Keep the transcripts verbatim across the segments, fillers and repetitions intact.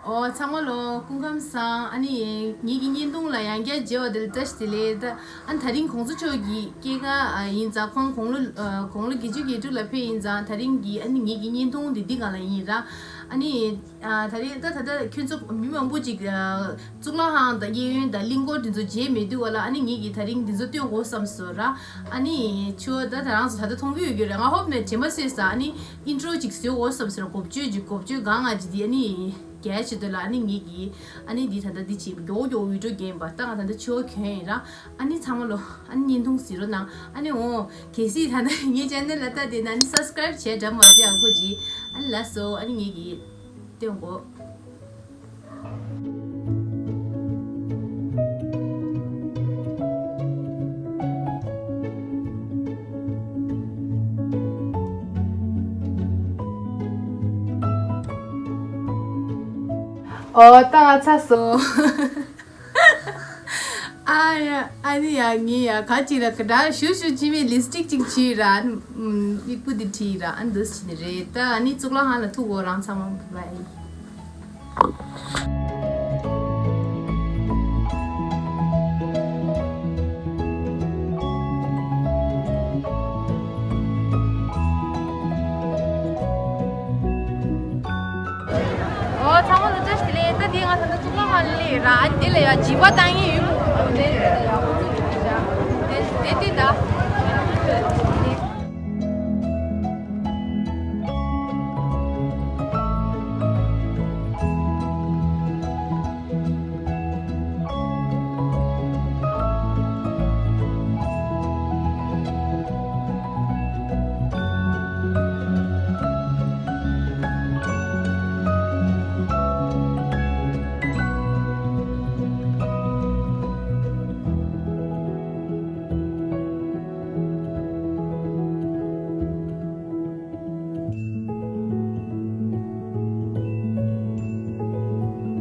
ཨོ་ཚང་མ་ལོ་སྐུ་ཁམས་བཟང་། ཨ་ནི་ངེད་ཀྱི་བརྙན་ཐུང་ལ་ཡང་བསྐྱར་མཇལ་བ་དེ་ལ་བཀྲ་ཤིས་བདེ་ལེགས། ད་ཨ་ནི་དེ་རིང་གོང་ས་མཆོག་གི་སྐྱེས་སྐར་ཨ་ཡིན་ཙང་ཁོང་དགུང་ལོ་ཨ་དགུང་ལོ་བརྒྱད་ཅུ་གྱ་དྲུག་ལ་ཕེབས་ཡིན་ཙང་དེ་རིང་གི་ཨ་ནི་ངེད་ཀྱི་བརྙན་ཐུང་དེ་འདི་སྒང་ལ་ཡིན་ར། ཨ་ནི་ཨ་དེ་རིང་ད་ད་ལྟ་ཁྱོད་ཚོ་མི་མང་པོ་ཅིག་ཨ་གཙུག་ལག་ཁང་དང་གཡས་གཡོན་དང་གླིང་སྐོར་དེ་ཚོ་མཇལ་མེད་དུས་བ་ལ། ཨ་ནི་ངེད་ཀྱིས་དེ་རིང་འདི་ཚོ་སྟོན་དགོས་བསམ་སོང་ར། ཨ་ནི་ཁྱོད་ད་ད་རང་ཚོ་ད་ལྟ་མཐོང་གི་ཡོད་ཀྱི་རེད། ང་ཧོབ་ནས་བྲིས་མ་ཟེར་ས། ཨ་ནི་ཨིན་ཊྲོ་ཅིག་བཟོས་དགོས་བསམ་སོང་ར། འགོ་བརྗོད་ཅིག་འགོ་བརྗོད་གང་ང་ཅིག་དེ་ཨ་ནི་རྒྱལ་ཆེ་དོ་ལ། ཨ་ནི་ངེད་ཀྱིས་ཨ་ནི་འདི་ད་ལྟ་འདི་བྱེད་མགྱོགས་མགྱོགས་བི་ཌི་ཡོ་རྒྱག་ཡིན་པ། ད་ང་ད་ལྟ་ཕྱི་པ་གྱོན་ཡིན་ར། ཨ་ནི་ཚང་མ་ལོ་ཨ་ནི་བརྙན་ཐུང་གཟིགས་རོགས་གནང་། ཨ་ནི་འོ་གལ་སྲིད་ད་ལྟ་ངའི་ཅེ་ནལ་ལ་ལྟ་བསྡད་ན་ཨ་ནི་སབ་སི་ཀ་རེབ་བྱས་འདྲ་མ་བྱས་ཨ་ཁོ་ཅི། ཨ་ནི་ལགས་སོ། ཨ་ནི་ངེད་ཀྱིས་སྟོན་གོ། ཨོ་ད་ང་ཚར་སོང་། ཨ་ཡ། ཨ་ནི་ཡ་ངས་ཡ་ག་ཅིག་ལ་ག་འདྲ་ཞུ་ཞུ་ཅི་མེད་ལིབ་སི་ཊིག་ཅིག་བྱས་ར། ཨ་ནི་སྨྱུ་གུ་འདི་བྲིས་ར། ཨ་ནི་འདི་བྱས་ནི་རེད། ད་ཨ་ནི་གཙུག་ལག་ཁང་ལ་ཐུག་གོ། རང་ཚང་མ་བྷའི་བྷའི། ཨོ་ཚང་མ་ལ་བཀྲ་ཤིས་བདེ་ལེགས། ད་དེ་ང་ད་ལྟ་གཙུག་ལག་ཁང་ལ་སླེབས་ར། ཨ་ནི་དེ་ལ་ཡ་བྱིས་པ་བཏང་ཡས་ཡོད་མ་རེད། དེ་དེ་ད།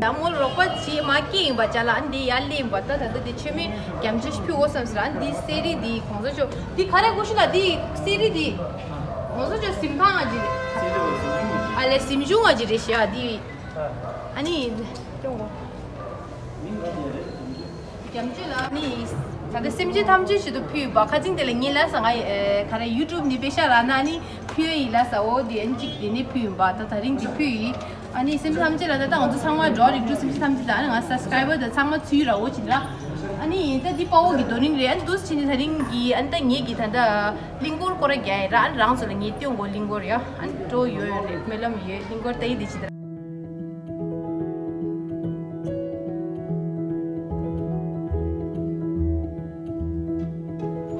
ཡང་མོ་རོགས་པ་བྱེད་མ་སྐྱེས་ཡིན་པ་ཅ་ལག་འདི་ཡར་སླེབས་པ། ད་ད་ལྟ་འདི་མཆོད་མེ་རྒྱ་མཆོད་ཕུལ་དགོས་བསམ་ཟེར། ཨ་འདི་གསེར་རི་འདི་གོང་ས་མཆོག་འདི་ག་རེ་ཀུ་ཤུ་ལ་འདི་གསེར་རི་འདི་གོང་ས་མཆོག་གཟིམ་ཁང་ང་ཅི་རེད། ཨ་ལས་གཟིམ་ཆུང་ང་ཅི་རེད་ཤག་འདི། ཨ་ནི་སྐྱོང་གོ། རྒྱ་མཆོད་ལ་ནི་ད་ལྟ་སེམས་ཅན་ཐམས་ཅད་ཆེད་དུ་ཕུལ་བ། ཁ་ཚིག་དེ་ལ་ངས་ལབ་ས། ང་ཨེ་ག་རེ་ཡུ་ཊུབ་ནས་པེ་ཤ་རག་ན་ནི་ཕུལ་ཡིན་ལབ་ས། འོ་དེ་ཨན་གཅིག་དེ་ནས་ཕུལ་ཡིན་པ། ད་ད་རིང་གི་ཕུལ་ཡིན། ཨ་ནི་སེམས་ཅན་ཐམས་ཅད་ལ་ད་ལྟ་ང་ཚོ་ཚང་མ་འགྲོ་རིགས་དྲུག་སེམས་ཅན་ཐམས་ཅད་དང་ཨ་ནི་ང་སབ་སི་ཀ་རའི་བར་དང་ཚང་མ་ཚུར་ར་འོ་ཅི་འདྲ། ཨ་ནི་ད་འདི་དཔའ་བོ་གི་རྡོ་རིང་རེད། ཨ་ནི་འདུག་སེ་བྱས་ནས་ད་རིང་གི་ཨ་ནི་ད་ངེད་ཀྱི་ད་ལྟ་གླིང་སྐོར་སྐོར་ར་རྒྱག་ཡིན་ར། ཨ་ནི་རང་ཚོ་ལ་ངས་སྟོན་གོ་གླིང་སྐོར་ཡ། ཨ་ནི་འགྲོ་ཡོད་ཡོད་རེད། སྨོན་ལམ་ཡོད། གླིང་སྐོར་ལྟ་ཡི་དེ་ཅི་ད།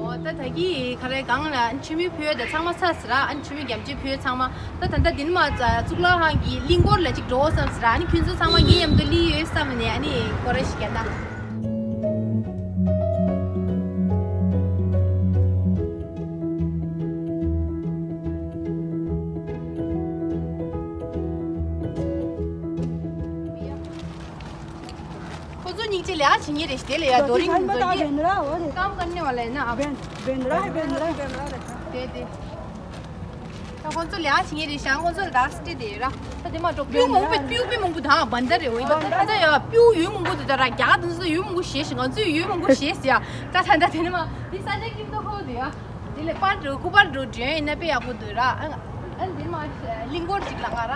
འོ་ད་ད་གི་ག་རེ་གང་ལ་མཆོད་མེ་ཕུལ་ཡ་ད་ཚང་མ་ཚར་ཟེར་ར། ཨ་ནི་མཆོད་མེ་རྒྱ་མཆོད་ཕུལ་ཡ་ཚང་མ། ད་ད་ལྟ་འདི་ནས་མར་གཙུག་ལག་ཁང་གི་གླིང་སྐོར་ལ་ཅིག་འགྲོ་བསམ་ཟེར་ར། ཨ་ནི་ཁྱོད་ཚོ་ཚང་མ་ངའི་མཉམ་དུ་སླེབས་ཡོད་བསམ་ནས་ཨ་ནི་སྐོར་ར་ཞིག་རྒྱག་ན། ཁོ་ཚོ་གཉིས་ཀྱི་ལས་ཀ་བྱེད་མཁན་རེད། དེ་ལ་ཡ་རྡོ་རིང་འཛུགས་རྒྱུ། काम करने वाला है ना आप? बेंद्रा है, बेंद्रा। दे दे। ད་ཁོ་ཚོ་ལས་ཀ་བྱེད་མཁན་རེད་ཤག་ཁོ་ཚོ་ལ་རྡ་རྗེ་སྤྲད་དེ་ཡོད་ར། ད་དེ་མ་འགྲོ་སྤུས་མང་པོ་སྤུས་སྤུས་མང་པོ་དང་བན་ད་རེད་འོ། ད་ད་ཡ་སྤུས་ཡོད་མང་པོ་དེ་ད་ར་རྒྱ་དེ་ཚོ་ཡོད་མང་པོ་བཞེས་ཤག་ང་ཚོས་ཡོད་མང་པོ་བཞེས་ཟེར་ཡ། ད་ད་ད་དེ་ནི་མ་དེ་ས་ཆ་ཀིམ་ཏོ་ཧོ་དེ་ཡ། དེ་ལས་པར་འགྲོ་སྐུ་པར་འགྲོ་འདྲེན་ཡིན་ན་དཔེ་ཡག་པོ་འདུག་ར། ཨ་ཨ་འདིར་མ་གླིང་སྐོར་ཅིག་ལ་ང་ར།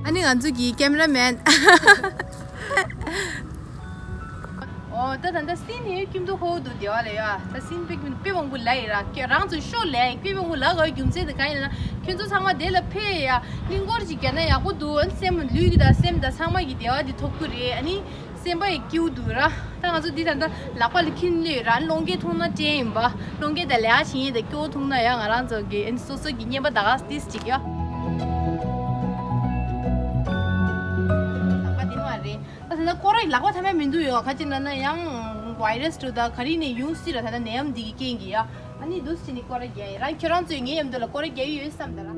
ཨ་ནི་ང་ཚོ་གི་ཀེམ་ར་མེན། ཨོ་ད་ད་ད་སིན་ནི་ཀིམ་ཏུ་ཧོ་དུ་དེ་བ་ལ་ཡ། ད་སིན་པེ་ཀིམ་པེ་མང་པོ་ལ་ཡི་ར། ཁྱེད་རང་ཚོ་ཤོ་ལ་པེ་མང་པོ་ལ་ག་རྒྱུ་མཚན་དེ་ག་ཡིན་ན་ཁྱོད་ཚོ་ཚང་མ་དེ་ལ་ཕེ་ཡ་གླིང་སྐོར་ཅིག་རྒྱག་ན་ཡག་པོ་འདུག་ཨ་ནི་སེམས་ལུས་ཀྱི་དང་སེམས་དང་ཚང་མ་གི་བདེ་བ་དེ་ཐོབ་ཀྱི་རེད། ཨ་ནི་སེམས་པ་ཡི་སྐྱིད་པོ་འདུག་ར། ད་ང་ཚོ་འདི་ད་ལྟ་ལག་པ་ལ་ཁྱེར་ལོས་ར། གློག་འགེལ་མཐོང་ན་དྲན་ཡིན་པ། གློག་འགེལ་དང་ལས་ཀ་བྱེད་ཡིན་དང་སྐྱོ་བོ་མཐོང་ན་ཡ་ང་རང་ཚོ་གི་ཨ་ནི་སོ་སོ་གི་བརྙན་པ་ད་ག་ཏིས་ཅིག་ཡ། ལག་པ་འདི་མ་རེད། ད་ད་ལྟ་ཁོ་རང་ལག་པ་ཐ་མའི་མི་འདུག་ཡོད་ག་ཅི་ན་ན་ཡང་ཝའི་རས་འགྲོ་ད་ག་རི་ནས་ཡོང་སྲིད་ར། ད་ལྟ་ནད་ཡམས་འདི་གི་རྐྱེན་གྱིས་ཡ། ཨ་ནི་འདུག་སེ་བྱས་ནས་སྐོར་ར་རྒྱག་ཡིན། རང་ཁྱོད་རང་ཚོས་ངའི་མཉམ་དུ་ལ་སྐོར་ར་རྒྱག་གི་ཡོད་བསམ་ད་ར།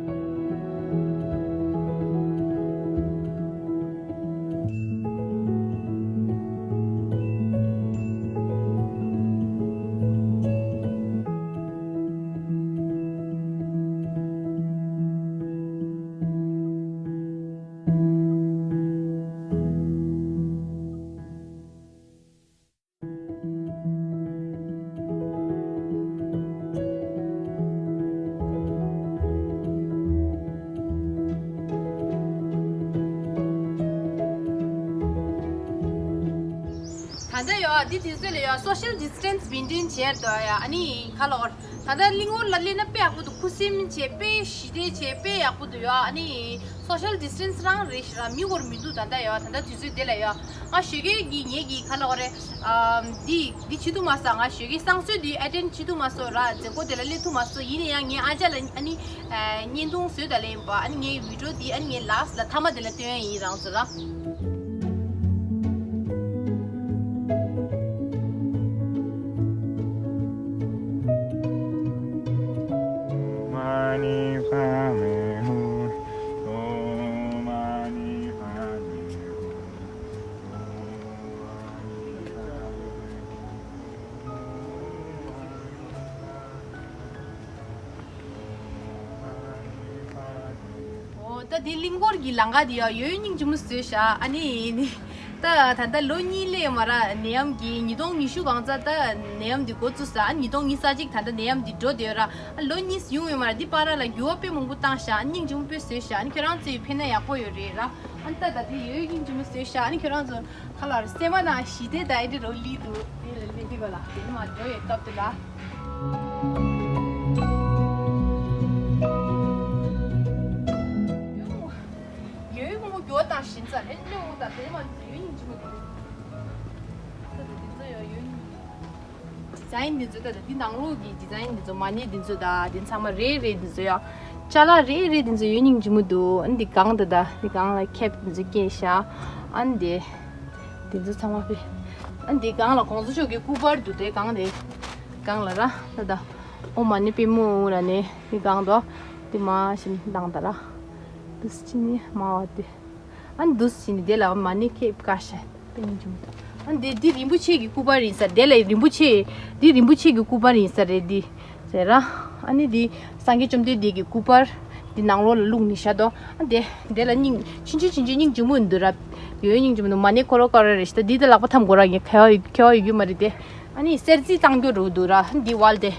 ད་ལྟ་ཡོད་ཨ། འདི་དུས་ཚོད་ལ་ཡོད་social distance maintain བྱས་འདུག་ཡ། ཨ་ནི་ཁ་ལོ། ད་ལྟ་གླིང་སྐོར་ལ་སླེབས་ན་དཔེ་ཡག་པོ་འདུག་ཁུ་སིམ་བྱས་དཔེ་ཞི་བདེ་བྱས་དཔེ་ཡག་པོ་འདུག་ཡ། ཨ་ནི་social distance རང་རེད་ཤག་ར། མི་སྐོར་མི་འདུག་ད་ལྟ་ཡོད། ད་ལྟ་དུས་ཚོད་དེ་ལ་ཡོད། ང་ཞོགས་ཀས་ཀྱི་ངེད་ཀྱི་ཁ་ལོ་རེད། ཨམ། འདི་འདི་བྱེད་ཐུབ་མ་སོང་། ང་ཞོགས་ཀས་བསང་གསོལ་འདི་attend བྱེད་ཐུབ་མ་སོང་ར། མཛད་སྒོ་དེ་ལ་སླེབས་ཐུབ་མ་སོང་། ཡིན་ན་ཡང་ངའི་ཨ་ཅག་ལ་ཨ་ནི་བརྙན་ཐུང་བཟོས་ད་ལེ་ཡིན་པ། ཨ་ནི་ངའི་video འདི་ཨ་ནི་ངའི་last ལ་མཐའ་མ་དེ་ལ་སྟོན་ཡ་ཡིན་རང་ཚོ་ལ། འོ། ད་དེ་གླིང་སྐོར་གྱི་ལམ་ཁ་དེ་ཡང་ཡོད་སྙིང་རྗེ་མོ་བཟོས་ཤག་ཨ་ནི་ད་ད་ལྟ་ལོ་གཉིས་སླེབས་མ་ར། ནད་ཡམས་ཀྱི་ཉིས་སྟོང་ཉི་ཤུ་གང་ཙམ་ད་ནད་ཡམས་འདི་འགོ་བཙུགས་ས། ཨ་ཉིས་སྟོང་ཉི་ཤུ་རྩ་གཅིག་ད་ལྟ་ནད་ཡམས་འདི་འགྲོ་བསྡད་ཡོད་ར། ཨ་ལོ་གཉིས་ཡོང་ཡོད་མ་ར། འདི་བར་ལ་འགྱུར་བ་དཔེ་མང་པོ་བཏང་ཤག་ཨ་སྙིང་རྗེ་མོ་དཔེ་བཟོས་ཤག་ཨ་ནི་ཁྱོད་རང་ཚོས་ཕེབས་ན་ཡག་པོ་ཡོད་རེད་ར། ཨ་ནི་ད་ད་དེ་ཡོད་སྙིང་རྗེ་མོ་བཟོས་ཤག་ཨ་ནི་ཁྱོད་རང་ཚོ་ཁ་ལ་སེམས་པ་ནང་ཞི་བདེ་དང་ཨེ་འདྲ་རོ་ལི་འདུག་དེ་ལ་ལི་འདི་ག་ལ་དེ་ནི་མ་འགྲོ་ཡོད་སྐབས་དེ་ལ། ཡོད་མོ་འགྱུར་བ་བཏང་བཞིན་ཙང་ཨེ་འདྲ་འོ། ད་དེ་མ་ཡོད་སྙིང་རྗེ་མོ་འདུག་ད་དེ་ཚོ་ཡང་ཡོད་སྙིང་རྗེ། design འདི་ཚོ་ད་ལྟ་འདི་ནང་ལོགས་ཀྱི་design འདི་ཚོ་མ་ཎི་འདི་ཚོ་ད་འདི་ཚང་མ་རེ་རེ་འདི་ཚོ་ཡང་ཅ་ལག་རེ་རེ་འདི་ཚོ་ཡོད་སྙིང་རྗེ་མོ་འདུག་ཨ་འདི་སྒང་ད་ད་འདི་སྒང་ལ་cap འདི་ཚོ་བཀལ་ཤག་ཨ་འདི་འདི་ཚོ་ཚང་མ་ཕི། ཨ་འདི་སྒང་ལ་གོང་ས་མཆོག་གི་སྐུ་པར་འདུག་དེ་སྒང་དེ་སྒང་ལ་ར་ད་ད་ཨོཾ་མ་ཎི་པདྨེ་ཧཱུྃ་ལབ་ནས་འདི་སྒང་དུ་འདི་མ་ཞིམ་དང་ད་ར་འདི་ཚོ་ཅི་ནི་མ་བ་དེ། ཨ་ནི་འདུག་སེ་བྱས་ནས་དེ་ལ་མ་ཎི་ཁེབས་ཀ་ཤ་པེ་ཉིན་བྱུང་། ཨ་ནི་དེ་འདི་རིན་པོ་ཆེ་གི་སྐུ་པར་ཡིན་ས་དེ་ལ་རིན་པོ་ཆེ། འདི་རིན་པོ་ཆེ་གི་སྐུ་པར་ཡིན་ས་རེད་འདི། ཟེར་ར། ཨ་ནི་འདི་སངས་རྒྱས་བཅོམ་ལྡན་འདས་ཀྱི་སྐུ་པར་འདི་ནང་ལོགས་ལ་བླུགས་ནས་བཞག་དོ། ཨ་དེ་དེ་ལ་སྙིང་ཕྱིན་ཆད་ཕྱིན་ཆད་སྙིང་རྗེ་མོ་འདུག་ར། ཡོད་སྙིང་རྗེ་མོ་འདུག་མ་ཎི་ཁོ་རོ་ཀ་ར་རེ་ཞིག་ད་འདི་དེ་ལག་པ་འཐམ་དགོས་ར། ངས་ཁ་བ་ཁ་བ་ཡོད་རྒྱུ་མ་རེད་དེ། ཨ་ནི་གསེར་རྩི་བཏང་རྒྱུ་རུ་འདུག་ར་འདི་ཝལ་དེ།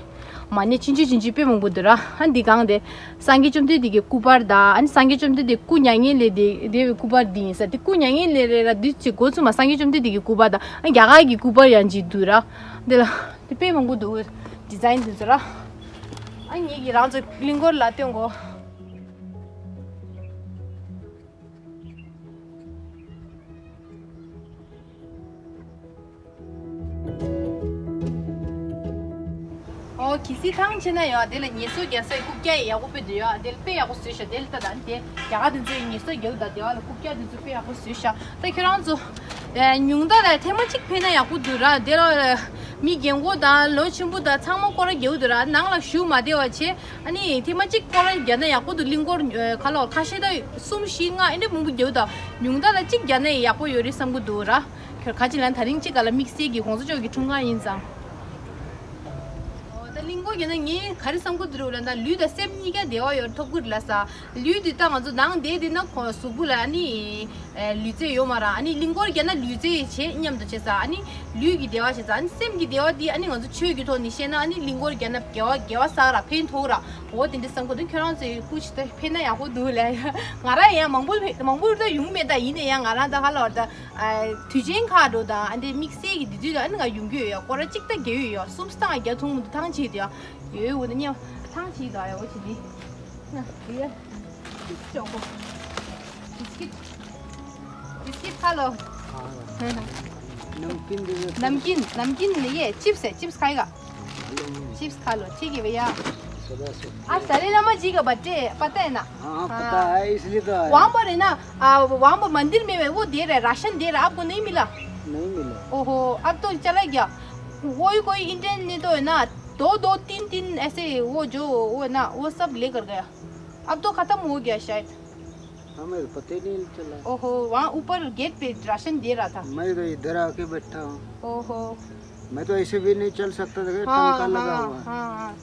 མ་ཎི་ཕྱིན་ཆད་ཕྱིན་ཆད་དཔེ་མང་པོ་འདུག་ར། ཨ་འདི་གང་དེ། སངས་རྒྱས་བཅོམ་ལྡན་འདས་ཀྱི་སྐུ་པར་དང་ཨ་ནི་སངས་རྒྱས་བཅོམ་ལྡན་འདས་སྐུ་མྱ་ངན་ལས་འདས་འདས་པའི་སྐུ་པར་འདི་ཡིན་ས། འདི་སྐུ་མྱ་ངན་ལས་རེད་ར། འདི་ཅིག་འགོ་ཚུགས་མ་སངས་རྒྱས་བཅོམ་ལྡན་འདས་ཀྱི་སྐུ་པར་དང་ཨ་རྒྱ་གར་གྱི་སྐུ་པར་ཡང་ཅིག་འདུག་ར། འདི་ལ་འདི་དཔེ་མང་པོ་འདུག་ཌི་ཛའིན་འདི་ཚོ་ར། ཨ་ངེད་ཀྱིས་རང་ཚོ་གླིང་སྐོར་ལ་སྟོན་གོ། ཨོ། གལ་སྲིད་ཐང་ཆད་ན་ཡང་དེ་ལ་ངལ་གསོ་རྒྱག་སའི་རྐུབ་བཀྱག་ཡག་པོ་དཔེ་འདུག་ཡ། དེ་ལ་དཔེ་ཡག་པོ་བཟོས་ཤག་དེ་ལ་ལྟ་དང་དེ་རྒྱ་གར་དེ་ཚོས་ངལ་གསོ་རྒྱག་དང་དེ་བ་ལ་རྐུབ་བཀྱག་དེ་ཚོ་དཔེ་ཡག་པོ་བཟོས་ཤག་ད་ཁྱོད་རང་ཚོ་ཨེ་ཉུང་མཐའ་ལ་ཐེངས་མ་གཅིག་ཕེབས་ན་ཡག་པོ་འདུག་ར། དེ་ལ་མི་རྒན་གོག་དང་ལོ་ཆེན་པོ་དང་ཚང་མ་སྐོར་ར་རྒྱག་འདུག་ར། ནང་ལ་བཞུགས་མ་བདེ་བ་བྱས། ཨ་ནི་ཐེངས་མ་གཅིག་སྐོར་ར་རྒྱག་ན་ཡག་པོ་འདུག་གླིང་སྐོར་ཨེ་ཁ་ལོ་ཁ་ཤས་ད་གསུམ་བཞི་ལྔ་ཨེ་འདྲ་མང་པོ་རྒྱག་དང་ཉུང་མཐའ་ལ་གཅིག་རྒྱག་ན་ཡག་པོ་ཡོད་རེད་བསམ་གི་འདུག་ར། ཁྱོད་ཁ་ཅིག་ལ་ད་རིང་གཅིག་ག་ལ་དམིགས་བསལ་གྱི་གོང་ས་མཆོག་གི་འཁྲུངས་སྐར་ཡིན་ཙང་། ཨོ། ད་གླིང་སྐོར་རྒྱག་ན་ངས་ག་རེ་བསམ་གི་འདུག་ལབ་ན། ལུས་དང་སེམས་གཉིས་ཀ་བདེ་བ་ཡོད་ཐོབ་གི་རེད་ལ་ས། ལུས་འདི་ད་ང་ཚོ་ནང་བསྡད་བསྡད་ན་ཁོ་གཟུགས་པོ་ལ་ཨ་ནི་ལུས་རྩལ་ཡོད་མ་རེད། ཨ་ནི་གླིང་སྐོར་རྒྱག་ན་ལུས་རྩལ་བྱེད་མཉམ་དུ་བྱེད་ས། ཨ་ནི་ལུས་ཀྱི་བདེ་བ་བྱེད་ས། ཨ་ནི་སེམས་ཀྱི་བདེ་བ་འདི་ཨ་ནི་ང་ཚོ་ཆོས་ཀྱི་ཐོག་ནས་བཤད་ན་ཨ་ནི་གླིང་སྐོར་རྒྱག་ན་དགེ་བ་དགེ་བ་བསགས་ར་ཕན་ཐོགས་ར། འོ་དེ་འདྲ་བསམ་གི་འདུག་ཁྱོད་རང་ཚོའི་སྐུ་ཅི་ད་ཕེབས་ན་ཡག་པོ་འདུག་ལ། ང་རང་ཡང་མང་པོ་མང་པོ་ད་ཡོང་མེད། ད་ཡིན་ན་ཡང་ང་རང་ད་ཧ་ལ་བ་ད། ཨ། དུས་ཆེན་ཁག་འགྲོ་དང་ཨ་འདྲའི་དམིགས་བསལ་གྱི་དུས་ཚོད་ལ་ཨ་ནི་ང་ཡོང་གི་ཡོད་ཡ། སྐོར་ར་གཅིག་ད་རྒྱག་ཡོད་ཡ། གསུམ་སྟངས་རྒྱག་ཐུབ་མི་འདུག་ཐང་ཆད་དེ་ཡ། ཡོད་འོ་ན་ཉེ་ཐང་ཆད་དོ་ཡ། འོ་ཆི་དེ་ན་དེ་ཡ། ཅོག་པོ། བིས་ཀིད། བིས་ཀིད་ཁ་ལོ། नमकीन दे दो। नमकीन, नमकीन नहीं है, चिप्स है, चिप्स खाएगा। चिप्स खा लो, ठीक है भैया। सदा सुख। आज सारे नमक जी का बर्थडे है, पता है ना? हाँ, हाँ, पता है, इसलिए तो आया। वहाँ पर है ना, आ, वहाँ पर मंदिर में वो दे रहा है, राशन दे रहा है, आपको नहीं मिला? नहीं मिला। ओहो, अब तो चला गया। कोई कोई इंडियन ने तो है ना, दो दो तीन तीन ऐसे वो जो वो है ना, वो सब लेकर गया। अब तो खत्म हो गया शायद। हमें तो पता ही नहीं चला। ओहो, वहाँ ऊपर गेट पे राशन दे रहा था। मैं तो इधर आके बैठा हूँ। ओहो। मैं तो ऐसे भी नहीं चल सकता था, हाँ, टंका लगा हाँ, हुआ है। हाँ, हाँ।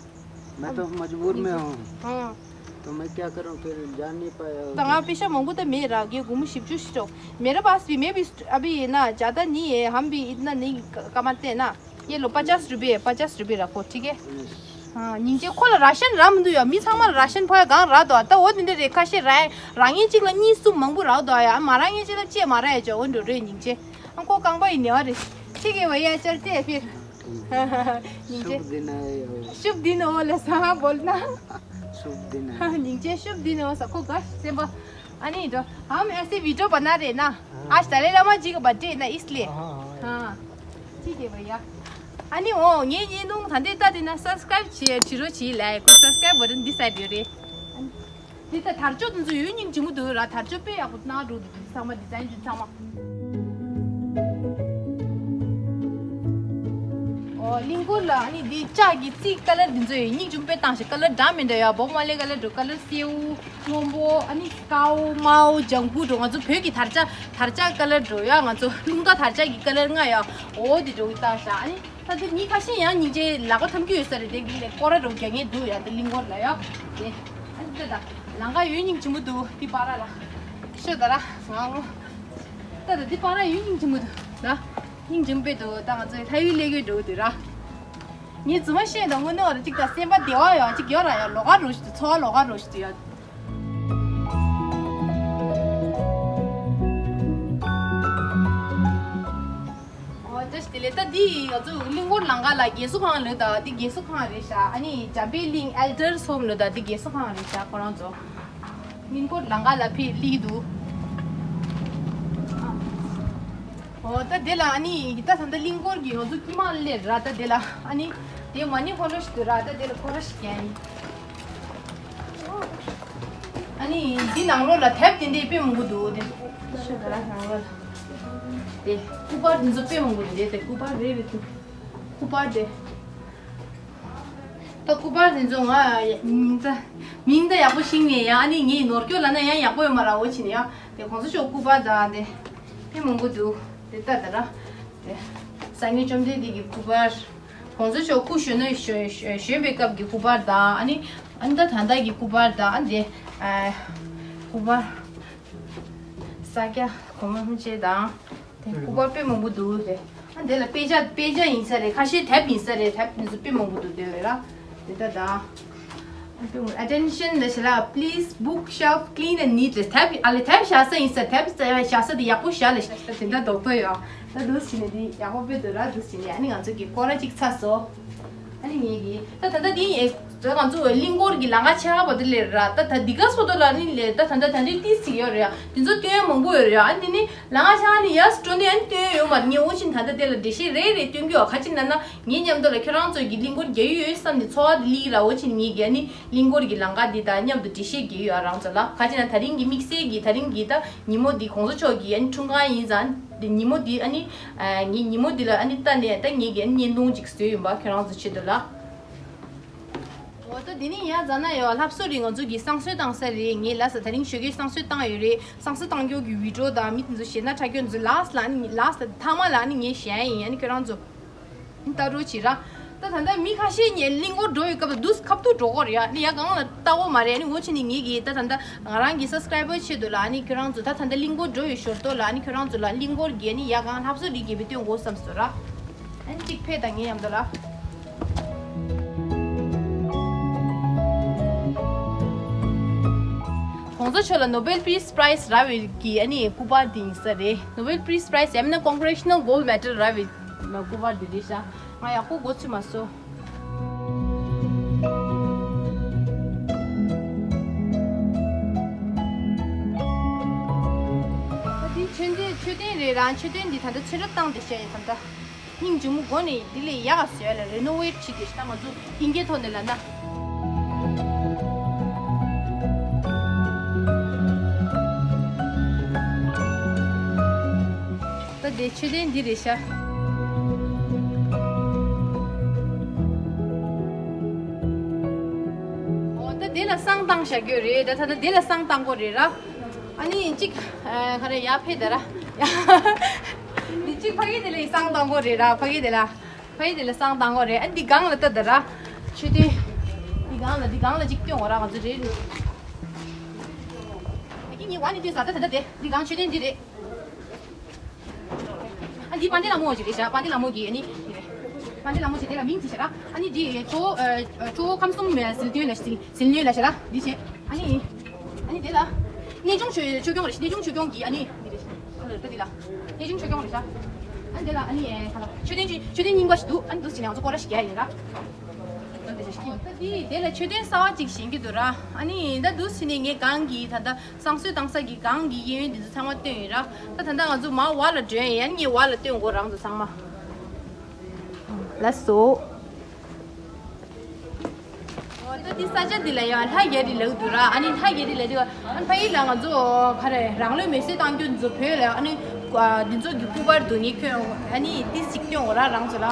मैं तो अब मजबूर में हूँ। हाँ। तो मैं क्या करूँ, फिर जा नहीं पाया। तो आप पीछे मांगो तो मेरा ये गुम शिव जुश तो। मेरे पास भी, मैं भी अभी ना ज़्यादा नहीं है, हम भी इतना नहीं क-, कमाते हैं ना। ये लो, पचास रुपये है, पचास रुपये रखो, ठीक है? हाँ, ཉིན་རྒྱུན་ཁོ་ལ་ར་ཤན་རག་མི་འདུག་ཡ། མི་ཚང་མ་ལ་ར་ཤན་ཕོག་ཡ་གང་རག་འདུག་ཨ། ད་འོ་དེ་འདྲ་རེད། ཁ་ཤས་རག་ཡ། རང་ཉིད་གཅིག་ལ་གཉིས་གསུམ་མང་པོ་རག་འདུག་ཨ། ཡ་མ་རག་མཁན་གཅིག་ལ་གཅིག་མ་རག་ཡ་ཅོ། འོ་འགྲོ་རེད་ཉིན་རྒྱུན། ཨ་ཁོ་རྐང་པ་ཡི་ནེ་བ་རེད། ཁྱི་གེ་བ་ཡ་ཅར་ཏེ་ཕིར། ཉིན་རྒྱུན། शुभ दिन है। शुभ दिन हो ले सा बोलना। शुभ दिन है। ཉིན་རྒྱུན་शुभ दिन हो सा ཁོ་ག་སེམས་པ། ཨ་ནི་འགྲོ། हम ऐसे वीडियो बना रहे ना। आज दलाई लामा जी का बर्थडे है ना, इसलिए। हाँ, हाँ, हाँ। हाँ। ठीक है भैया। ཨ་ནི་འོ་ངའི་བརྙན་ཐུང་ད་འདི་ལྟ་དེ་ན་སབ་སི་ཀ་རའིབ་བྱེད་བྱེད་རོགས་བྱེད་ལ་ཁོ་སབ་སི་ཀ་རའིབ་བ་ཏན་འདི་སའི་ཡོད་རེད། ཨ་ནི་འདི་ལྟ་དར་ལྕོག་དེ་ཚོ་ཡོད་སྙིང་རྗེ་མོ་འདུག་ར། དར་ལྕོག་དཔེ་ཡག་པོ་གནང་འགྲོ་འདུག་འདི་ཚང་མ་ཌི་ཛའིན་འདི་ཚང་མ། ཨོ་གླིང་སྐོར་ལ་ཨ་ནི་འདི་ལྕགས་ཀྱི་རྩིག་ཀ་ལར་འདི་ཚོ་ཡོད་སྙིང་རྗེ་མོ་དཔེ་བཏང་ཞིག་ཀ་ལར་འདྲ་མི་འདྲ་ཡོད། བོ་མ་ལེ་ཀ་ལར་འགྲོ། ཀ་ལར་སེའུ། སྔོན་པོ། ཨ་ནི་དཀར་པོ་དམར་པོ་ལྗང་ཁུ་འགྲོ། ང་ཚོ་བོད་ཀྱི་དར་ལྕག་དར་ལྕག་ཀ་ལར་འགྲོ་ཡ། ང་ཚོ་རླུང་རྟ་དར་ལྕག་གི་ཀ་ལར་ལྔ་ཡ། འོ་དེ་འགྲོ་གི་བཏང་ཤག་ཨ་ནི་ད་དེ་མི་ཁ་ཤས་ཡང་སྙིང་རྗེ་ལག་པ་འཐམ་གྱི་ཡོད་ས་རེད། དེ་གི་ལས་སྐོར་ར་འགྲོ་རྒྱག་མཁན་འདུག་ཡ། དེ་གླིང་སྐོར་ལ་ཡ། དེ་ཨ་ནི་ད་ད་ལམ་ཁ་ཡོད་སྙིང་རྗེ་མོ་འདུག་དེ་པར་ར་ལ་ཤོད་ད་ར་ང་ངོ་། ད་ད་དེ་པར་ར་ཡོད་སྙིང་རྗེ་མོ་འདུག་ད། སྙིང་རྗེ་མོ་དཔེ་འདུག་ད་ང་ཚོའི་ལྷ་ཡུལ་སླེབས་ཡོད་འགྲོ་གི་འདུག་ར། ངས་རྫུན་མ་བཤད་དང་དངོས་གནས་བར་གཅིག་ད་སེམས་པ་བདེ་བ་ཡོད་གཅིག་ཡོད་ར་ཡ། ལོགས་ཀ་རོ་ཞིག་འཚོ་བ་ལོགས་ཀ་རོ་ཞིག་ཡོད། ཨོ་བཀྲ་ཤིས་བདེ་ལེགས། ད་འདི་ང་ཚོ་གླིང་སྐོར་ལམ་ཁ་ལ་རྒས་གསོ་ཁང་ལོས་ད་འདི་རྒས་གསོ་ཁང་རེད་ཤག་ཨ་ནི་འཇམ་དཔལ་གླིང་ཨེལ་ཌར་སི་ཧོམ་ལོས་ད་འདི་རྒས་གསོ་ཁང་རེད་ཤག་ཁོ་རང་ཚོ། གླིང་སྐོར་ལམ་ཁ་ལ་ཕེབས་སླེབས་འདུག་ཨོ་ད་དེ་ལ་ཨ་ནི་ད་ད་ལྟ་གླིང་སྐོར་གྱི་ང་ཚོ་དཀྱིལ་མ་སླེབས་ར། ད་དེ་ལ་ཨ་ནི་དེ་མ་ཎི་ཧོ་ལོ་ཞིག་འདུག་ར། ད་དེ་ལ་ཁོ་ར་ཞིག་ཀྱང་ཡིན། ཨ་ནི་འདི་ནང་ལོགས་ལ་དེབ་དེ་འདྲའི་དཔེ་མང་པོ་འདུག་དེ་ཤོད་ད་ར་ནང་ལོགས་ལ་དེ་སྐུ་པར་འདི་ཚོ་དཔེ་མང་པོ་འདུག་དེ་དེ་སྐུ་པར་རེ་རེ་འདུག་སྐུ་པར་དེ། ད་སྐུ་པར་དེ་ཚོ་ང་མིང་ད་མིང་ད་ཡག་པོ་ཤེས་ནས་ཡང་ཨ་ནི་ངས་ནོར་སྐྱོ་ལབ་ན་ཡང་ཡག་པོ་ཡོད་མ་ར། འོ་ཕྱིན་ནས་ཡང་དེ་གོང་ས་མཆོག་སྐུ་པར་དང་དེ་དེ་མང་པོ་འདུག་དེ་ལྟ་ད་ར་དེ་སངས་རྒྱས་བཅོམ་ལྡན་འདས་ཀྱི་སྐུ་པར། གོང་ས་མཆོག་སྐུ་གཞོན་ནུ་གཞོན་གཞོན་པའི་སྐབས་ཀྱི་སྐུ་པར་དང་ཨ་ནི་ཨ་ནི་ད་ད་ལྟ་གི་སྐུ་པར་དང་ཨ་ནི་དེ་ཨ་སྐུ་པར། ས་སྐྱ་གོང་མ་ལྷུན་ཆེན་དང་། དེ་སྐུ་པར་དཔེ་མང་པོ་འདུག་རེད། ཨ་འདི་ལ་དཔེ་ཆ་དཔེ་ཆ་ཡིན་ས་རེད། ཁ་ཤས་དེབ་ཡིན་ས་རེད། དེབ་འདི་ཚོ་དཔེ་མང་པོ་འདུག་དེ་རེད་ར། དེ་ལྟ་དང་། ཨ་དཔེ་མང་། Attention ལ་ཞེ་ལ། Please book shelf clean and neat ལ། དེབ་ཨ་ལས་དེབ་བཞག་ས་ཡིན་ས། དེབ་བཞག་ས་དེ་ཡག་པོ་བཞག་ལ། དེ་འདྲ་རྡོག་ཐོ་ཡོད། ད་འདུག་སེ་བྱས་ནས་འདི་ཡག་པོ་དཔེ་འདུག་ར། འདུག་སེ་བྱས་ནས་ཨ་ནི་ང་ཚོ་གི་སྐོར་ར་གཅིག་ཚར་སོང་། ཨ་ནི་ངེད་ཀྱིས་ད་ད་ལྟ་འདི་ཡིན། ད་ང་ཚོ་གླིང་སྐོར་གྱི་ལམ་ཁ་ཆགས་པ་དེ་ལས་ར། ད་ད་འདི་ག་སོ་དོ་ལ་ནི་ལས་ད་ད་ད་ད་འདི་ཏིས་ཅིག་ཡོད་རེད་ཡ། འདི་ཚོ་སྟོན་མང་པོ་ཡོད་རེད་ཡ། ཨ་འདི་ནི་ལམ་ཁ་ཆགས་ནི་ཡ་སྤྲོ་ནི་ཨ་ནི་སྟོན་ཡོད་མ་རེད། ངས་འོ་ཕྱིན་ད་ད་དེ་ལ་འགྲེལ་བཤད་རེ་རེ་སྟོན་གི་ཡོད། ག་ཅི་ན་ན་ངའི་མཉམ་དུ་ལ་ཁྱོད་རང་ཚོ་གི་གླིང་སྐོར་རྒྱག་ཡུལ་ཡོད་བསམ་ནས་ཚོར་བ་དེ་སླེབས་ར། འོ་ཕྱིན་ངེད་ཀྱིས་ཨ་ནི་གླིང་སྐོར་གྱི་ལམ་ཁ་འདི་དང་མཉམ་དུ་འགྲེལ་བཤད་རྒྱག་ཡོད་ཨ་རང་ཚོ་ལ། ག་ཅི་ན་ད་རིང་གི་དམིགས་བསལ་གྱི་ད་རིང་གི་ད་ཉིན་མོ་འདི་གོང་ས་མཆོག་གི་ཨ་ནི་འཁྲུངས་སྐར་ཡིན་ཙང་། འདི་ཉིན་མོ་འདི་ཨ་ནི་ཨ་ངའི་ཉིན་མོ་འདི་ལ་ཨ་ནི་ལྟ་ནས་ད་ངེད་ཀྱིས་ཨ་ནི་བརྙན་ཐུང་ཅིག་བཟོས་ཡིན་པ་ཁྱོད་རང་ཚོ་ཆེད་དུ་ལ། འོ་ད་འདི་ནི་ཡ་ཛ་ན་ཡོད། ལྷ་བཟོ་རིགས་ང་ཚོ་གི་བསང་གསོལ་བཏང་ས་རེད། ངས་ལ་ས་ད་རིང་ཞོགས་ཀས་བསང་གསོལ་བཏང་ཡོད་རེད། བསང་གསོལ་བཏང་རྒྱུ་གི་བི་ཌི་ཡོ་དང་མི་དེ་ཚོ་ཞེ་ན་ཁྲ་ཁྱོད་ཚོ་ལ་ས་ལ་ནི་ལ་ས་ཐ་མ་ལ་ནི་ངས་བཤད་ཡིན། ཨ་ནི་ཁྱོད་རང་ཚོ་ལྟ་རོགས་བྱེད་ར། ད་ད་ལྟ་མི་ཁ་ཤས་ཉེ་གླིང་སྐོར་འགྲོ་ཡོད་སྐབས་ལ་འདུག་ཁ་ཐུག་འགྲོ་གོ་རེད་ཡ། ནི་ཡ་གང་ལ་ལྟ་གོ་མ་རེད། ནི་འོ་ཕྱིན་ནི་ངེད་ཀྱིས་ད་ད་ལྟ་ང་རང་གི་སབ་སི་ཀ་རའི་བར་ཆེད་དུ་ལ་ནི་ཁྱོད་རང་ཚོ་ད་ད་ལྟ་གླིང་སྐོར་འགྲོ་ཡོད་ཞོར་དུ་ལ་ནི་ཁྱོད་རང་ཚོ་ལ་གླིང་སྐོར་གྱི་ནི་ཡ་གང་ལྷ་བཟོ་རིགས་ཀྱི་བི་ཏོན་གོ་བསམ་སོ་ར། ཨན་གཅིག་ཕེ་དང་ངེད་མཉམ་དུ་ལ། གོང་ས་མཆོག་ལ་ནོ་བེལ་པིས་པ་རའིས་རག་པའི་གི་ཨ་ནི་སྐུ་པར་དེ་ཡིན་ས་རེད། ནོ་བེལ་པིས་པ་རའིས་ཡང་མིན་ན་ཀོང་གི་རེ་ཤ་ནལ་གོལ་མེ་ཌལ་རག་པའི་སྐུ་པར་དེ་རེད་ཤག་ང་ཡག་པོ་གོ་ཚོད་མ་སོང་། ད་འདི་མཆོད་རྟེན་མཆོད་རྟེན་རེད་ར། མཆོད་རྟེན་འདི་ད་ལྟ་ཚོན་ཁྲབ་བཏང་བསྡད་བཞག་ཡོད་ད་ལྟ། སྙིང་རྗེ་མོ་དགོས་ནས་འདི་ལས་ཡག་ག་བཟོས་ལ་རེ་ནོ་ཝེ་ཊི་བྱེད་དེ་ཤ་ང་ཚོ་ཨིན་སྐད་ཐོག་ནས་ལབ་ན། ད་དེ་མཆོད་རྟེན་འདི་རེད་ཤག་ད་དེ་ལ་བསང་བཏང་བཞག་རྒྱུ་རེད། ད་ད་ད་དེ་ལ་བསང་བཏང་དགོས་རེད་ར། ཨ་ནི་གཅིག་ཨ་ག་རེ་ཡ་ཕེ་ད་ར་ཡ། འདི་གཅིག་ཕ་གི་དེ་ལ་བསང་བཏང་དགོས་རེད་ར། ཕ་གི་དེ་ལ་ཕ་གི་དེ་ལ་བསང་བཏང་དགོས་རེད། ཨ་འདི་སྒང་ལ་ལྟ་ད་ར། མཆོད་རྟེན་འདི་སྒང་ལ་འདི་སྒང་ལ་གཅིག་སྟོན་དགོས་ར། ང་ཚོ་རེད། ཨ་ཀི་ངའི་བ་ནི་སྟོན་ས་ད་ད་ད་དེ་འདི་སྒང་མཆོད་རྟེན་འདི་རེད། ཨ་འདི་དཔལ་ལྡན་ལྷ་མོ་ཞིག་རེད་ཤག་དཔལ་ལྡན་ལྷ་མོ་གི་ཨ་ནི་འདི་རེད། དཔལ་ལྡན་ལྷ་མོ་ཞིག་དེ་ལ་མིང་ཅི་ཞེ་ར། ཨ་ནི་འདི་གཙོ་བོ་ཨ་གཙོ་བོ་ཁམས་གསུམ་ཟིལ་གནོན་ལ་ཟིལ་ཟིལ་གནོན་ལ་ཞེ་ར་འདི་བྱས། ཨ་ནི་ཨ་ནི་དེ་ལ་གནས་ཆུང་ཆོས་ཆོས་སྐྱོང་རེད། གནས་ཆུང་ཆོས་སྐྱོང་གི་ཨ་ནི་འདི་རེད། ཨ་ལ་ད་འདི་ལ་གནས་ཆུང་ཆོས་སྐྱོང་རེད་ཤག་ཨ་ནི་དེ་ལ་ཨ་ནི་ཨེ་ཁ་ལ་མཆོད་རྟེན་མཆོད་རྟེན་རྙིང་པ་ཞིག་འདུག་ཨ་ནི་འདུག་ཟེར་ནས་ང་ཚོ་སྐོར་ར་ཞིག་རྒྱག་ཡིན་ར། ད་འདི་དེ་ལ་མཆོད་རྟེན་གསར་བ་ཅིག་བཞེངས་ཀྱི་འདུག་ར། ཨ་ནི་ད་འདུག་ཟེར་ནས་ངས་གང་གི་ད་ལྟ་བསང་གསོལ་བཏང་ས་གི་སྒང་གི་གཡས་གཡོན་དེ་ཚོ་ཚང་མ་སྟོན་ཡིན་ར། ད་ད་ལྟ་ང་ཚོ་མར་འོག་ལ་འགྲོ་ཡིན། ཨ་ནི་ངས་འོག་ལ་སྟོན་དགོས་རང་ཚོ་ཚང་མ། ལགས་སོ། འོ་ད་འདི་ས་ཆ་འདི་ལ་ཡང་ལྷ་རྒྱལ་རི་ལབ་འདུག་ར། ཨ་ནི་ལྷ་རྒྱལ་རི་ལབ་དུས་ཨ་ནི་ཕ་ཡུལ་ལ་ང་ཚོ་ག་རེ་རང་ལུས་མེར་སྲེག་བཏང་རྒྱུ་འདི་ཚོ་བོད་ལ་ཨ་ནི་འདི་ཚོ་གི་སྐུ་པར་འདུག་ངས་ཁྱོད་ཨ་ནི་ཏིས་ཅིག་སྟོན་དགོས་ར་རང་ཚོ་ལ།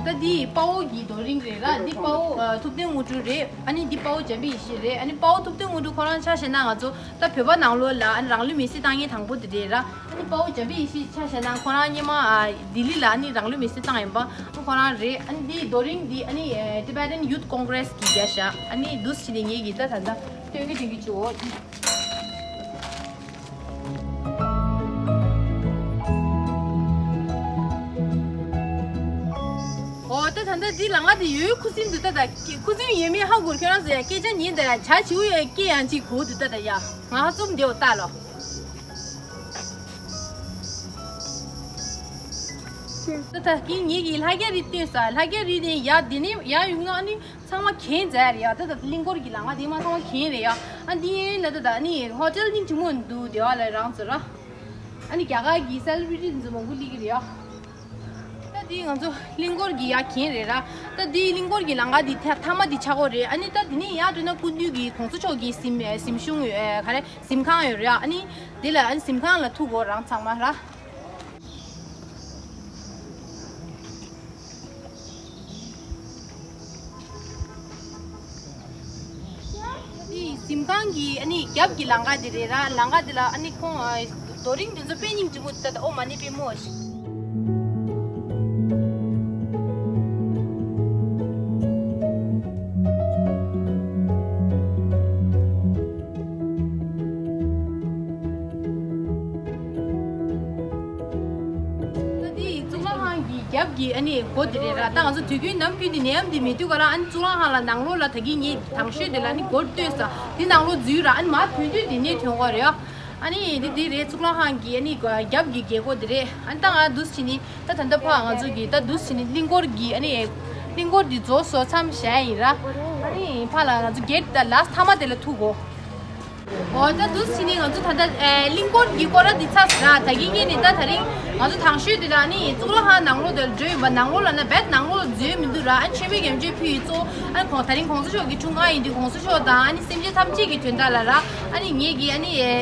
ད་འདི་དཔའ་བོ་གི་རྡོ་རིང་རེད་ར། འདི་དཔའ་བོ་ཨ་ཐུབ་བསྟན་དངོས་གྲུབ་རེད། ཨ་ནི་འདི་དཔའ་བོ་འཇམ་དཔལ་ཡེ་ཤེས་རེད། ཨ་ནི་དཔའ་བོ་ཐུབ་བསྟན་དངོས་གྲུབ་ཁོ་རང་ཆ་བཞག་ན་ང་ཚོ་ད་བོད་པ་ནང་ལོགས་ལ་ཨ་ནི་རང་ལུས་མེར་སྲེག་བཏང་མཁན་དང་པོ་དེ་རེད་ར། ཨ་ནི་དཔའ་བོ་འཇམ་དཔལ་ཡེ་ཤེས་ཆ་བཞག་ན་ཁོ་རང་སྔོན་མ་ཨ་ལྡི་ལི་ལ་ཨ་ནི་རང་ལུས་མེར་སྲེག་བཏང་ཡིན་པ་ཨ་ཁོ་རང་རེད། ཨ་ནི་འདི་རྡོ་རིང་འདི་ཨ་ནི་ཨེ་Tibetan Youth Congress གིས་བརྒྱབ་བཞག་ཨ་ནི་འདུག་སེ་བྱས་ནས་ངེད་ཀྱིས་ད་ད་ལྟ་སྟོན་གྱི་སྟོན་གྱི་བྱུང་། འོ་ད་ད་ལྟ་འདི་ལ་ང་དེ་ཡོད་ཁུ་སིམ་འདུག་ད་ད་ཁུ་སིམ་ཡོད་མེད་ཧ་གོ་ར། ཁྱོད་རང་ཚོ་ཡ་སྐད་ཆ་ཉན་ད་ཡ་བྱ་བྱིའུ་ཡ་སྐད་ཡང་ཅིག་གོ་འདུག་ད་ད་ཡ་ང་ཧ་ཙུམ་འདེའོ་ལྟ་ལོ། ད་ད་གིན་ངེད་ཀྱིས་ལྷ་རྒྱལ་རི་བཏོན་ས། ལྷ་རྒྱལ་རི་ནས་ཡ་འདི་ནས་ཡ་ཡོང་ན་ཨ་ནི་ཚང་མ་གྱེས་མཛད་རེད་ཡ། ད་ད་གླིང་སྐོར་གྱི་ལམ་ཁ་དེ་མ་ཚང་མ་གྱེས་རེད་ཡ། ཨ་འདི་ཡན་ལ་ད་ད་ཨ་ནི་ཧོ་ཊེལ་སྙིང་རྗེ་མོ་འདུག་དེ་བ་ལ་རང་ཚོ་ར། ཨ་ནི་རྒྱ་གར་གྱི་སེ་ལེབ་རི་ཊི་འཛུལ་མང་པོ་སླེབས་ཀྱི་རེད་ཡ། ད་འདི་ང་ཚོ་གླིང་སྐོར་གྱི་ཡ་གྱེས་རེད་ར། ད་འདི་གླིང་སྐོར་གྱི་ལམ་ཁ་འདི་ཐ་མ་འདི་ཆགས་ཀྱི་རེད། ཨ་ནི་ད་འདི་ནས་ཡར་འགྲོ་ན་སྐུ་མདུན་གྱི་གོང་ས་མཆོག་གི་གཟིམ་གཟིམ་ཆུང་ཡོད་ག་རེ་གཟིམ་ཁང་ཡོད་རེད་ཡ། ཨ་ནི་འདི་ལ་ཨ་ནི་གཟིམ་ཁང་ལ་ཐུག་དགོས་རང་ཚང་མ་ར། འདི་གཟིམ་ཁང་གི་ཨ་ནི་རྒྱབ་ཀྱི་ལམ་ཁ་འདི་རེད་ར། ལམ་ཁ་འདི་ལ་ཨ་ནི་ཁོང་ཨ་རྡོ་རིང་འདི་ཚོ་དཔེ་སྙིང་རྗེ་མོ་འདུག་ད་ད་ཨོཾ་མ་ཎི་པདྨེ་ཞེས། ད་འདི་གཙུག་ལག་ཁང་གི་རྒྱབ་ཀྱི་ཨ་ནི་སྒོ་འདི་རེད་ར། ད་ང་ཚོ་དུས་རྒྱུན་ནམ་རྒྱུན་འདི་ནད་ཡམས་འདི་མེད་དུས་ག་རང་ཨ་ནི་གཙུག་ལག་ཁང་ལ་ནང་ལོགས་ལ་ད་གིན་ངས་དང་ཤོས་འདི་ལ་ཨ་ནི་སྒོ་བཏོན་ས་འདི་ནང་ལོགས་འཛུལ་ར། ཨ་ནི་མར་ཐོན་དུས་འདི་ནས་ཐོན་དགོས་རེད་ཨ། ཨ་ནི་འདི་འདི་རེད། གཙུག་ལག་ཁང་གི་ཨ་ནི་རྒྱབ་ཀྱི་རྒྱལ་སྒོ་འདི་རེད། ཨ་ནི་ད་ང་འདུག་སེ་བྱས་ནས་ད་ད་ལྟ་ཕར་ང་ཚོ་གི་ད་འདུག་སེ་བྱས་ནས་གླིང་སྐོར་གྱི་ཨ་ནི་གླིང་སྐོར་འདི་རྫོགས་སོང་མཚམས་བཞག་ཡིན་ར། ཨ་ནི་ཕར་ལ་ང་ཚོ་གེ་ཊི་ད་ལཱ་སི་ཊི་མཐའ་མ་དེ་ལ་ཐུག་གོ། འོ་ད་འདུག་སེ་བྱས་ནས་ང་ཚོ་ད་ལྟ་ཨེ་གླིང་སྐོར་གྱི་སྐོར་ར་འདི་ཚར་སོང་ར། ད་གིན་ངས་ནི་ད་ད་རིང་ང་ཚོ་དང་ཤོས་འདི་ལ་ཨ་ནི་གཙུག་ལག་ཁང་ནང་ལོགས་དེ་ལ་འགྲོ་ཡིན་པ། ནང་ལོགས་ལ་ན་རྦད་ནང་ལོགས་ལ་འཛུལ་མི་འདུག་ར། ཨ་ནི་མཆོད་མེ་མཉམ་སྤྱོད་ཕུལ་ཡིན་གཙོ། ཨ་ནི་ཁོང་ད་རིང་གོང་ས་མཆོག་གི་འཁྲུངས་སྐར་ཡིན་དུས་གོང་ས་མཆོག་དང་ཨ་ནི་སེམས་ཅན་ཐམས་ཅད་ཀྱི་དོན་དག་ལ་ར། ཨ་ནི་ངེད་ཀྱིས་ཨ་ནི་ཨེ་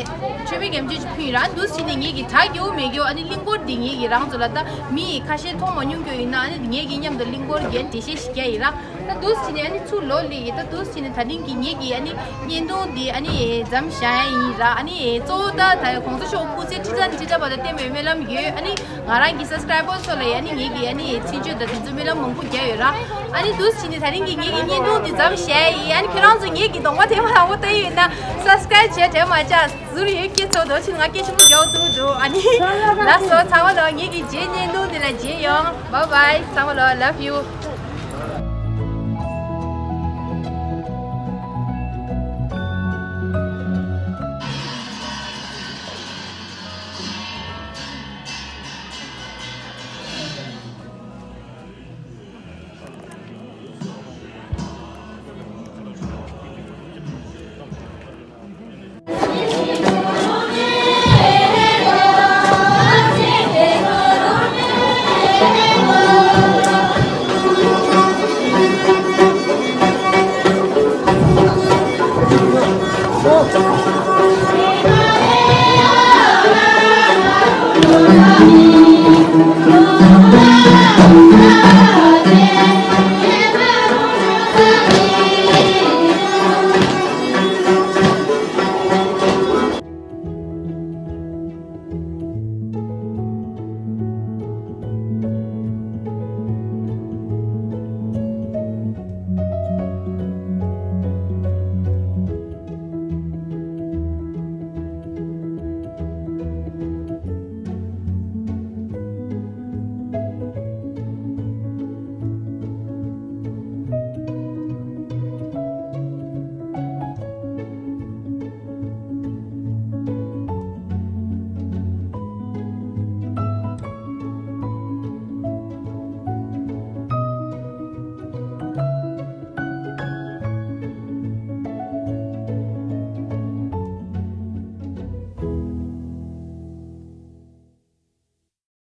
མཆོད་མེ་མཉམ་སྤྱོད་ཅིག་ཕུལ་ཡིན་ར། ཨ་ནི་འདུག་སེ་བྱས་ནས་ངེད་ཀྱིས་དྲག་རྒྱུ་མེད་རྒྱུ་ཨ་ནི་གླིང་སྐོར་འདི་ངེད་ཀྱིས་རང་ཚོ་ལ་ད་མི་ཡིས་ཁ་ཤས་མཐོང་མ་མྱོང་རྒྱུ་ཡིན་ན་ཨ་ནི་ངེད་ཀྱིས་མཉམ་དུ་གླིང་སྐོར་གྱི་འགྲེལ་བཤད་ཞིག་རྒྱག་ཡིན་ར། ད་འདུག་སེ་བྱས་ནས་ཨ་ནི་ཚུར་ལོག་སླེབས་ཡིན། ད་འདུག་སེ་བྱས་ནས་ད་རིང་གི་ངེད་ཀྱི་ཨ་ནི་བརྙན་ཐུང་འདི་ཨ་ནི་མཚམས་བཞག་ཡ་ཡིན་ར། ཨ་ནི་གཙོ་བོ་ད་ད་གོང་ས་མཆོག་སྐུ་ཚེ་ཁྲི་ཕྲག་ཁྲི་ཕྲག་བར་དུ་བརྟན་པའི་སྨོན་ལམ་ཡོད། ཨ་ནི་ང་རང་གི་སབ་སི་ཀ་རའི་བར་ཚོ་ལ་ཡ་ཨ་ནི་ངེད་ཀྱི་ཨ་ནི་ཚིག་བརྗོད་དང་དེ་ཚོ་སྨོན་ལམ་མང་པོ་རྒྱག་ཡོད་ར། ཨ་ནི་འདུག་སེ་བྱས་ནས་ད་རིང་གི་ངེད་ཀྱི་བརྙན་ཐུང་འདི་མཚམས་བཞག་ཡ་ཡིན། ཨ་ནི་ཁྱེད་རང་ཚོ་ངེད་ཀྱི་གདོང་པ་དེ་མ་མང་པོ་བལྟ་ཡི་ཡོད་ན་སབ་སི་ཀ་རའིབ་བྱས་དྲན་མ་བཅུག་ཟུར་ཡོད་སྐྱེ་ཚོ་དོ་ཕྱིན་ང་སྐད་ཆེན་པོ་རྒྱག་འདུག་འགྲོ། ཨ་ནི་ལགས་སོ། ཚང་མ་ལོ་ངེད་ཀྱི་རྗེས་བརྙན་ཐུང་འདི་ལ་མཇལ་ཡོང་། Bye bye. ཚང་མ་ལོ་love you.